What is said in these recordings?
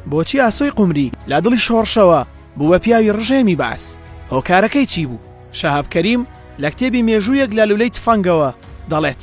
بۆچی ئاسۆی قومری لە دڵی شۆڕشەوە بوو بە پیاوی ڕژێمی بەعس؟ هۆکارەکەی چی بوو؟ شەهاب کەریم لە کتێبی مێژوویەک لە لولەی تفەنگەوە دەڵێت،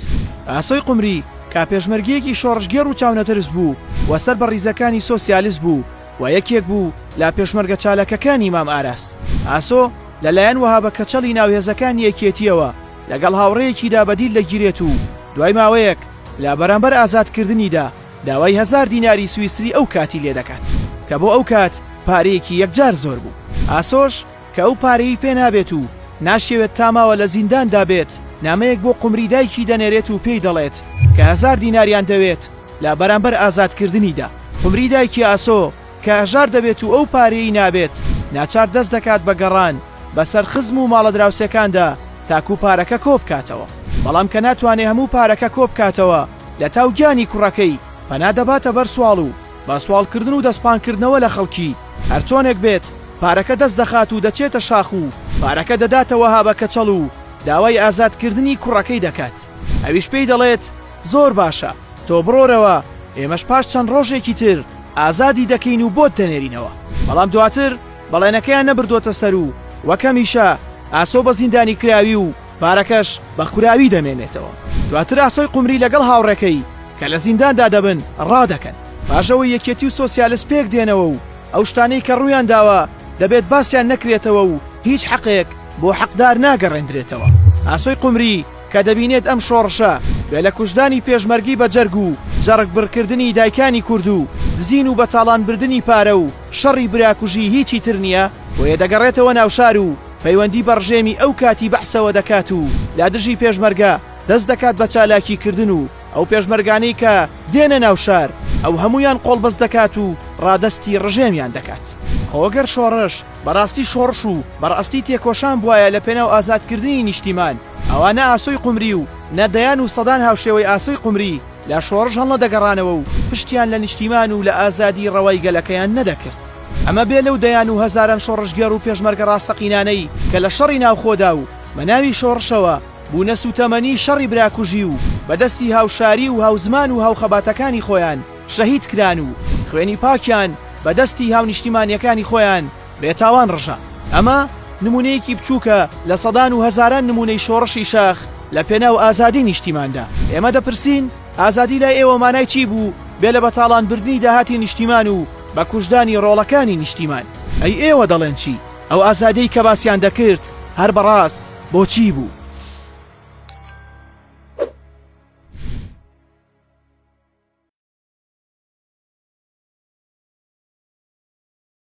ئاسۆی قومری کە پێشمەرگەیەکی شۆڕشگێڕ و چاونەترس بوو و سەر بە ڕیزەکانی سۆسیالست بوو و یەکێک بوو لە پێشمەرگە چالاکەکانی مام ئاراس، ئاسۆ لە لایەن وەهابە کەچەڵی ناو هێزەکانی یەکێتییەوە لەگەڵ هاوڕێیەکیدا بە دیل دەگیرێت و دوای ماوەیەک لە بەرامبەر ئازادکردنیدا داوای هەزار دیناری سویسری ئەو کاتی لێدەکات کە بۆ ئەو کات پارەیەکی یەکجار زۆر بوو. ئاسۆش کە ئەو پارەی پێ نابێت و ناشیەوێت تا ماوە لە زینداندا بێت، نامەیەک بۆ قومری دایکی دەنێرێت و پێی دەڵێت کە هەزار دیناریان دەوێت لە بەرامبەر ئازادکردنیدا. قومری دایکی ئاسۆ کە هەژار دەبێت و ئەو پارەیەی نابێت، ناچار دەست دەکات بە گەڕان بەسەر خزم و ماڵە دراوسێکاندا تاکو پارەکە کۆبکاتەوە. بەڵام کە ناتوانێ هەموو پارەکە کۆبکاتەوە، لەتاو گیانی کوڕەکەی پەنا دەباتە بەر سواڵ و بە سواڵکردن و دەستپانکردنەوە لە خەڵکی، هەرچۆنێک بێت پارەکە دەست دەخات و دەچێتە شاخ و پارەکە دەداتە وەهابە کەچەڵ و داوای ئازادکردنی کوڕەکەی دەکات. ئەویش پێی دەڵێت زۆر باشە تۆ بڕۆرەوە ئێمەش پاش چەند ڕۆژێکی تر ئازادی دەکەین و بۆت دەنێرینەوە. بەڵام دواتر بەڵێنەکەیان نەبردۆتە سەر و وەک هەمیشە ئاسۆ بە زیندانیکراوی و پارەکەش بە خوراوی دەمێنێتەوە. دواتر ئاسۆی قومری لەگەڵ هاوڕێکەی کە لە زینداندا دەبن ڕادەکەن. پاش ئەوەی یەکێتی و سۆسیالست پێک دێنەوە و ئەو شتانەی کە ڕوویان داوە دەبێت باسیان نەکرێتەوە و هیچ حەقێک بۆ حەقدار ناگەڕێندرێتەوە. ئاسۆی قومری کە دەبینێت ئەم شۆڕشە بێ لە کوشتدانی پێشمەرگەی بە جەرگ و جەڕگ بڕکردنی دایکانی کورد و دزین و بەتاڵان بردنی پارە و شەڕی براکوژی هیچی تر نییە بۆیە دەگەڕێتەوە ناوشار و پەیوەندی بە ڕژێمی ئەو کاتی بەعسەوە دەکات و لە دژی پێشمەرگە دەست دەکات بە چالاکی کردن و ئەو پێشمەرگانەی کە دێنە ناو شار ئەو هەموویان قۆڵبەست دەکات و ڕادەستی ڕژێمیان دەکات. خۆ گەر شۆڕش بەڕاستی شۆڕش و بەڕاستی تێکۆشان بوایە لە پێناو ئازادکردنی نیشتیمان ئەوا نە ئاسۆی قومری و نە دەیان و سەدان هاوشێوەی ئاسۆی قومری لە شۆڕش هەڵنەدەگەڕانەوە و پشتیان لە نیشتیمان و لە ئازادی ڕەوای گەلەکەیان نەدەکرد. ئەمە بێ لەو دەیان و هەزاران شۆڕشگێڕ و پێشمەرگە ڕاستەقینانەی کە لە شەڕی ناوخۆدا و بە ناوی شۆڕشەوە بوونە سووتەمەنی شەڕی براکوژی و بە دەستی هاوشاری و هاوزمان و هاوخەباتەکانی خۆیان شەهید کران و خوێنی پاکیان بە دەستی هاونیشتیمانیەکانی خۆیان بێتاوان ڕژا. ئەمە نموونەیەکی بچووکە لە سەدان و هەزاران نموونەی شۆڕشی شاخ لە پێناو ئازادی نیشتیماندا. ئێمە دەپرسین ئازادی لای ئێوە مانای چی بوو بێ لە بەتاڵان بردنی داهاتی نیشتیمان و بە کوشتدانی ڕۆڵەکانی نیشتیمان؟ ئەی ئێوە دەڵێن چی؟ ئەو ئازادیەی کە باسیان دەکرد هەر بەڕاست بۆ چی بوو؟